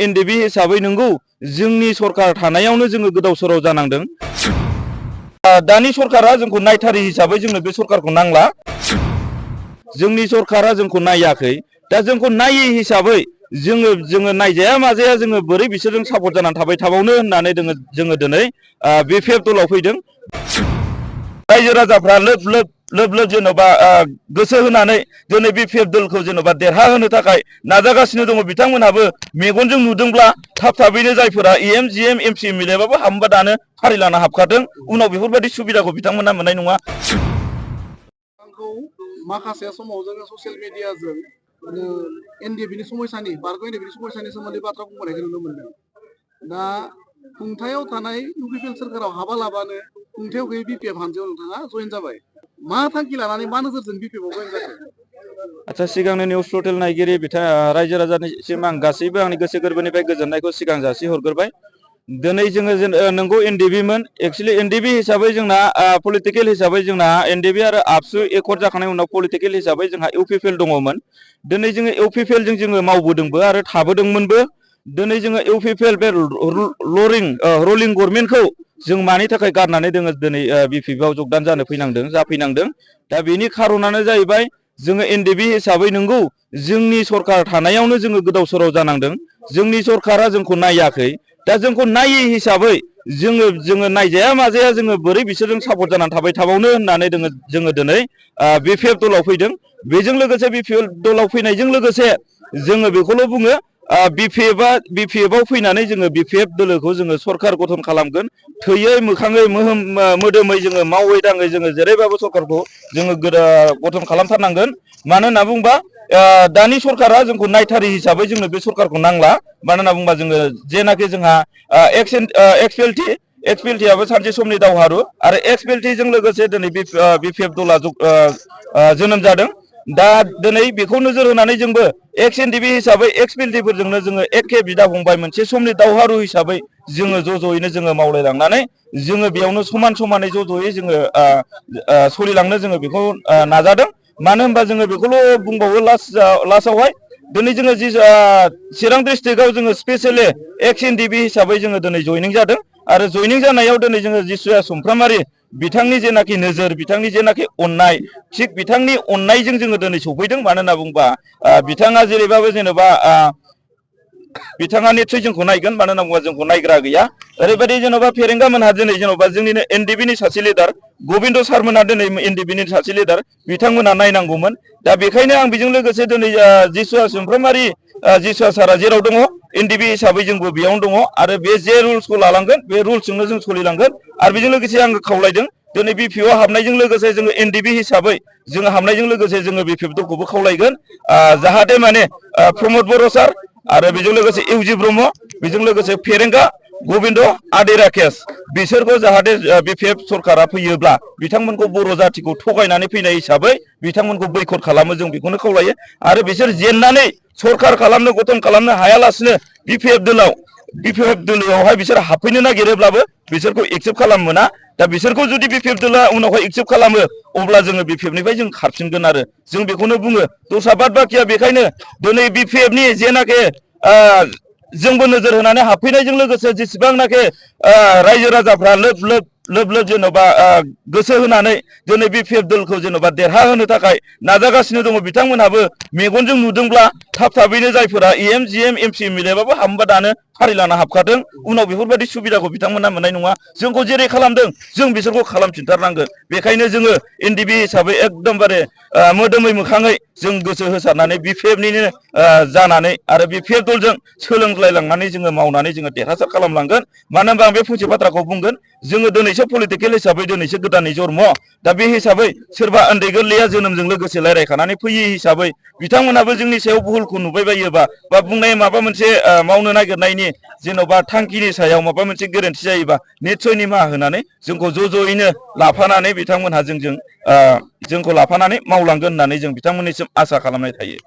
एनडिबि हिसाबै नंगौ जोंनि सरकार थानायावनो जोङो गोदाव सोराव जानांदों। दानि सरकारा जोंखौ नायथारि हिसाबै जोंनो बे सरकारखौ नांला। जोंनि सरकारा जोंखौ नायाखै, दा जोंखौ नायै हिसाबै जोङो नायजाया माजाया जोङो बोरै बिसोरजों सापर्ट जानानै थाबाय थाबावनो होननानै जोङो दिनै बिपिएफ दलाव फैदों। रायजो राजाफ्रा लोब जेन'बा गोसो होनानै दिनै बिपिएफ दलखौ जेन'बा देरहाहोनो थाखाय नाजागासिनो दङ। बिथांमोनहाबो मेगनजों नुदोंब्ला थाबैनो जायफोरा एम जिएम एमपि एमएलएबाबो हाबोबा दानो फारि लाना हाबखादों। उनाव बेफोरबायदि सुबिदाखौ बिथांमोना मोननाय नङा। माखासे समाव जोङो ससियेल मिडियाजों एनडिएफबिनि समयसानि बारग' एनडिएफबिनि समयसानि सोमोन्दै बाथ्रा बुंनायखौ नुनो मोनदों। दा खुंथायाव थानाय इउपिपिएल सोरखाराव हाबालाबानो खुंथायाव गैयै बिपिएफ हानजायाव नोंथाङा जयेन जाबाय। मा थांखि लानानै मा नोजोरजों बिपिएफआव जयेन जाखो? आচ্ছা, सिगांनि निउस पर्टेल नायगिरि रायजो राजानिसिम आं गासैबो आंनि गोसो गोरबोनिफ्राय गोजोननायखौ सिगां जासिहरग्रोबाय। दिनै जोङो नंगौ एनडिएफबिमोन, एक्चुअलि एनडिएफबि हिसाबै जोंना पलिटिकेल हिसाबै जोंना एनडिएफबि आरो आबसु एकर्ड जाखांनायनि उनाव पलिटिकेल हिसाबै जोंहा इउपिपिएल दङमोन। दिनै जोङो इउपिपिएलजों जोङो मावबोदोंबो आरो थाबोदोंमोनबो। दिनै जोङो इउपिपिएल बे रलिं गभर्नमेन्टखौ जों मानि थाखाय गारनानै दिनै बिपिएफआव जगदान जाफैनांदों। दा बेनि खारनानो जाहैबाय जोङो एनडिएफबि हिसाबै नंगौ जोंनि सरकार थानायावनो जोङो गोदाव सोराव जानांदों। जोंनि सरकारा जोंखौ नायाखै, दा जोंखौ नायै हिसाबै जोङो नायजाया माजाया जोङो बोरै बिसोरजों सापर्ट जानानै थाबाय थाबावनो होननानै जोङो दिनै बिपिएफ दलाव फैदों। बेजों लोगोसे बिपिएफ दलाव फैनायजों लोगोसे जोङो बेखौल' बुङो, बिपिएफआव फैनानै जोङो बिपिएफ दोलोखौ जोङो सरकार गठन खालामगोन। थैयै मोखाङै मोदोमै जोङो मावै दाङै जोङो जेरैबाबो सरकारखौ जोङो गठन खालामथारनांगोन। मानो होनना बुंबा दानि सरकारा जोंखौ नायथारि हिसाबै जोंनो बे सरकारखौ नांला। मानो होनना बुंबा जोङो जेनाखि जोंहा एक्सपिएलटिआबो सानसे समनि दावहारु आरो एक्सपिएलटिजों लोगोसे दिनै बिपिएफ दला जोनोम जादों। दा दिनै बेखौ नोजोर होनानै जोंबो एक्स एनडिएफबि हिसाबै एक्सपिएलटिफोरजोंनो जोङो एखे बिदा फंबाय मोनसे समनि दावहारु हिसाबै जोङो ज'यैनो जोङो मावलायलांनानै जोङो बेयावनो समानै ज'यै जोङो सोलिलांनो जोङो बेखौ नाजादों। मानो होनबा जोङो बेखौल' बुंबावो लास्टआवहाय दिनै जोङो चिरां डिस्ट्रिक्टआव जोङो स्पेसियेलि एक्स एनडिएफबि हिसाबै जोङो दिनै जयनिं जादों। आरो जयनिं जानायाव दिनै जोङो जिसुआ सुमफ्रामारि बिथांनि जेनाखि नोजोर, बिथांनि जेनाखि अननाय, थिग बिथांनि अननायजों जोङो दिनै सफैदों। मानो होनना बुंबा बिथाङा जेरैबाबो जेनेबा बिथाङा निस्सय जोंखौ नायगोन। मानो होनना बुङोबा जोंखौ नायग्रा गैया। ओरैबायदि जेन'बा फेरेंगा मोनहा दिनै जेन'बा जोंनिनो एनडिएफबिनि सासे लिडार गबिन्द सारमोनहा दिनै एनडिएफबिनि सासे लिडार, बिथांमोना नायनांगौमोन। दा बेखायनो आं बेजों लोगोसे दिनै जिसुआ सुमफ्रामारि जिसुआ सारा जेराव दङ एनडिएफबि हिसाबै जोंबो बेयावनो दङ। आरो बे जे रुल्सखौ लालांगोन बे रुल्सजोंनो जों सोलिलांगोन। आरो बेजों लोगोसे आङो खावलायदों दिनै बिपिएफआव हाबनायजों लोगोसे जोङो एनडिएफबि हिसाबै जोङो हाबनायजों लोगोसे जोङो बिपिएफ दलखौबो खावलायगोन जाहाथे माने प्रमद बर' सार आरो बेजों लोगोसे इउजि ब्रह्म, बेजों लोगोसे फेरेंगा गबिन्द आदै राकेश बिसोरखौ जाहाथे बिपिएफ सरकारा फैयोब्ला बिथांमोनखौ बर' जाथिखौ थगायनानै फैनाय हिसाबै बिथांमोनखौ बैकट खालामो, जों बेखौनो खावलायो। आरो बिसोर जेननानै सरकार गठन खालामनो हायालासिनो बिपिएफ दोलोआवहाय बिसोर हाबफैनो नागिरोब्लाबो बिसोरखौ एक्सेप्ट खालामनो मोना। दा बिसोरखौ जुदि बिपिएफ दोलोआ उनावहाय एक्सेप्ट खालामो अब्ला जोङो बिपिएफनिफ्राय जों खारफिनगोन। आरो जों बेखौनो बुङो। दस्रा बाद बाखिया बेखायनो दिनै बिपिएफनि जेनाखि जोंबो नोजोर होनानै हाबफैनायजों लोगोसे जेसेबांनाखि रायजो राजाफ्रा लोब जेन'बा गोसो होनानै दिनै बिपिएफ दलखौ जेन'बा देरहाहोनो थाखाय नाजागासिनो दङ। बिथांमोनहाबो मेगनजों नुदोंब्ला थाबैनो जायफोरा एम जिएम एमपि एमएलएबाबो हाबोबा दानो फारि लाना हाबखादों। उनाव बेफोरबायदि सुबिदाखौ बिथांमोना मोननाय नङा। जोंखौ जेरै खालामदों जों बिसोरखौ खालामफिनथारनांगोन। बेखायनो जोङो एनडिएफबि हिसाबै एकदमबारे मोदोमै मोखाङै जों गोसो होसारनानै बिपिएफनिनो जानानै आरो बिपिएफ दलजों सोलोंलायलांनानै जोङो मावनानै जोङो देरहासार खालामलांगोन। मानो होनबा आं बे फंसे बाथ्राखौ बुंगोन, जोङो दिनैसो पलिटिकेल हिसाबै दिनैसो गोदानै जन्म। दा बे हिसाबै सोरबा उन्दै गोरलैया जोनोमजों लोगोसे रायज्लायखानानै फैयै हिसाबै बिथांमोनहाबो जोंनि सायाव भुलखौ नुबाय बायोबा बा बुंनाय माबा मोनसे मावनो नागिरनायनि जेन'बा थांखिनि सायाव माबा मोनसे गोरोन्थि जायोबा निस्सय निमाहा होनानै जोंखौ ज'यैनो लाफानानै बिथांमोनहा जोंखौ लाफानानै मावलांगोन होननानै जों बिथांमोननिसिम आसा खालामनाय थायो।